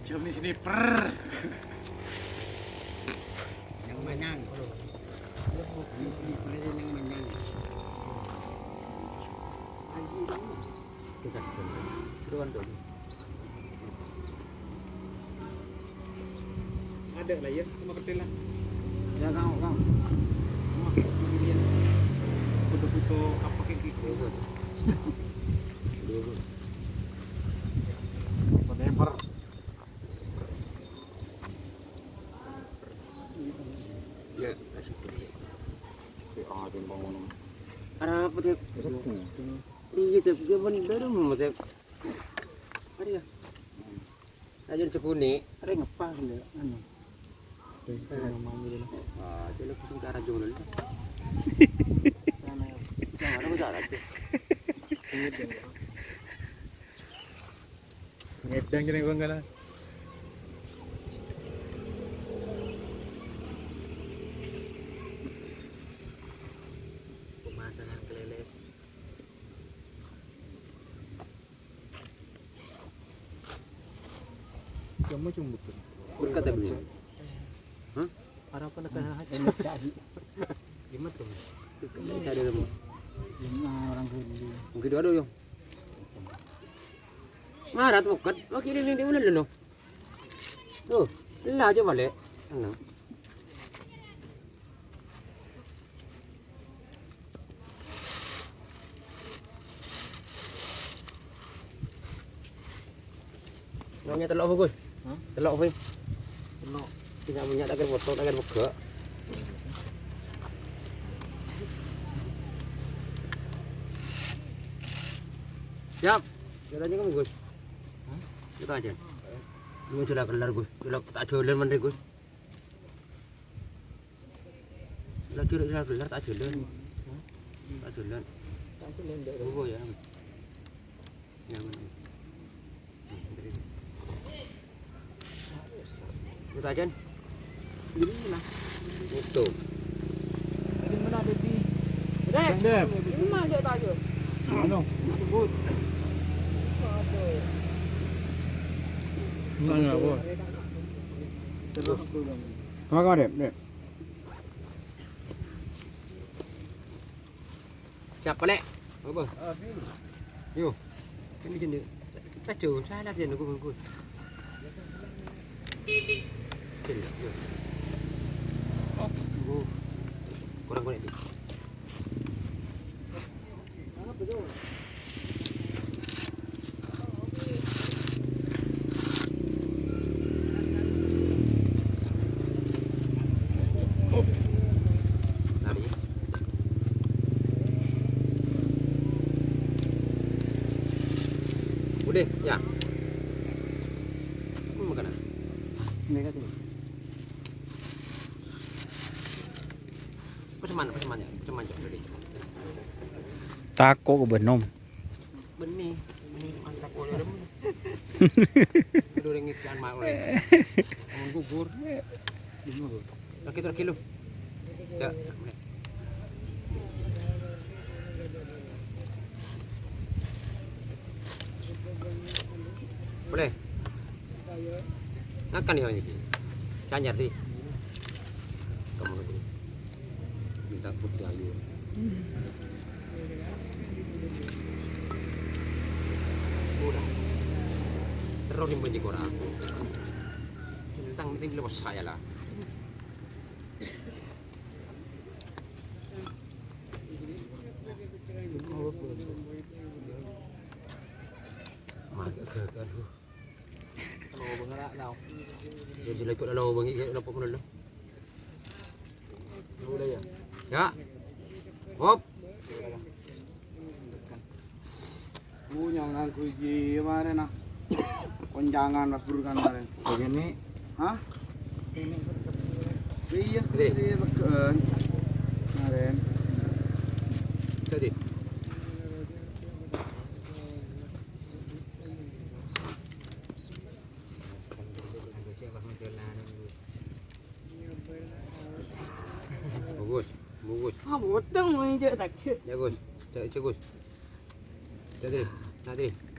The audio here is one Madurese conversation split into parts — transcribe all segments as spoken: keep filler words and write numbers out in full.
Jam di sini, per. Yang manyang. Ini sini, per, yang manyang. Lagi. Bukan, bukan. Bukan, bukan. Ada lah ya, cuma kecil lah. Ya, kau, kau. Foto-foto apa kayak gitu. Sniper. Ya, arapa, Dep? Iya, Dep. Dia pun baru mau, Dep. Ada ya? Aja cekuni. Ring apa, anu? Ring apa, anu? Ah, jadi aku sing cara jual. Cara apa cara aja? Ngedang jadi bangkala. Pemasangan keleles. Cuma cuma betul. Berkat ya, beliau. Hah? Arapa nak kena haji? Gimana tuh? Kita ada rumah. Ini orang dulu. Mungkin dua dulu, Yong. Marat mukad, lagi ini, ini, ini, lo. Tuh, lah, coba, Lek. Tenang. Nyonya telok, Gus. Hah? Telok, Gus. Telok. Tidak punya, tak kira foto, tak kira buka. Siap. Kita aja, Gus. Hah? Kita aja. Ini sudah kelar, Gus. Sudah tak jalan, mana, Gus? Lagi rek gelar tak jalan. Tak jalan. Oh, ya. Ya, bener. Itu aja. Ini mana? Itu. Ini mana ada di Rek, Bang Dev. Ini mana dia tak ada? Anu. Sebut. Aduh. Enggak, enggak, Bos. Terus. Apa kau, Dep? Dep. Siapa, Lek? Apa? Yo. Ini jenis. Tajo, salah dia nunggu, nunggu. Jenis, yo. Oh, nunggu. Kurang, kurang. Lari. Udah, ya. Apa makanan? Ini kan. Peseman, peseman ya, peseman, cok, dari. Tako ke benom. Benih, ini mantap, boleh, boleh. Udah orang ngikan mau, boleh. Mau gugur. Lagi terus kilo. Ya. Boleh. Makan ya, ini. Sanyar, di. Kamu nanti minta putri ayu. Udah. Terus yang banyak orang. Tentang ini lepas saya lah. Mantap, aduh. Jadi, jadi, kok lalo wengi, kayak lopok ngono lho. Ya. Hop. Punya nganggo iki kemarin, ah. Koncangan pas burukan kemarin. Begini. Hah? Iya, Oke. Iya, legaan. Kemarin. Jadi. Bagus, bagus. Ah, botong, mau injek tak, Cek. Ya, Gus. Cek, cek, Gus. Cek, Tri. Nah, Tri.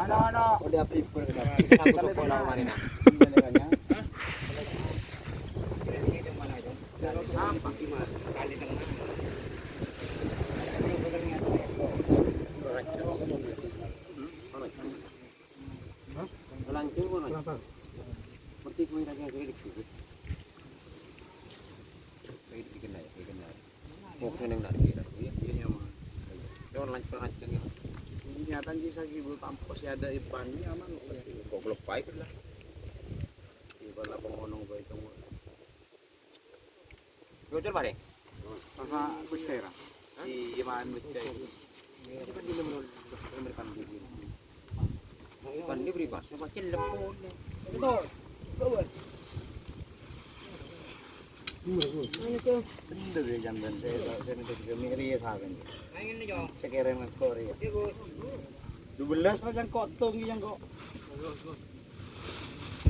Ano, ano. Udah abdi pun kita. Kita aku sopo lawan marina. Lancung kono. Berarti kowe lagi kredit sih. Kredit dikenal, dikenal. Mau seneng nak dikira. Iya, iya, nyaman. Iya. Dia orang lancar-lancar ya. Nyata ji sagi bu tampo si ada ipan ni aman. Kok lepai lah. Ipan apa ngonong bae tong. Jujur, Pak, deh. Masa besar. Iya, man besar. Itu kan di nomor nomor kan di sini. Kan ini beri pas. Macam lepon. Betul. Bener ya, jam dan saya, saya minta juga miri ya, saben. Sekarang mas Korea. Dua belas lah jangkok, tong jangkok.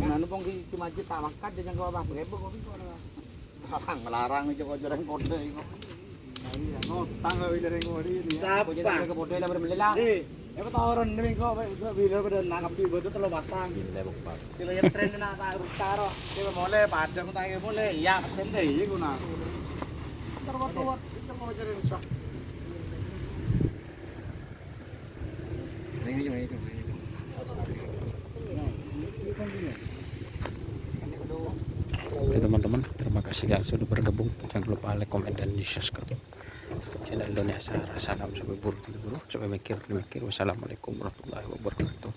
Nah, nupong di Cimaji tak mangkat dia jangkok apa? Bebek kok bisa. Larang, larang itu kok jorang kode itu. Nah, iya, ngutang kok dari ngori ini. Siapa? Kode lah bermelelang. Eh, apa toron ini kok, kok bila pada nangkap di betul lo pasang. Gila, Bang. Kilo yang tren nak tak rutaro. Kilo mulai pada mau tanya mulai. Ya, pesen deh, iya guna. Terwat-wat, itu mau cari rusak. Oke, teman-teman, terima kasih yang sudah bergabung. Jangan lupa like, komen, dan subscribe channel Indonesia. Salam sampai buru, buru, sampai mikir, mikir. Wassalamualaikum warahmatullahi wabarakatuh.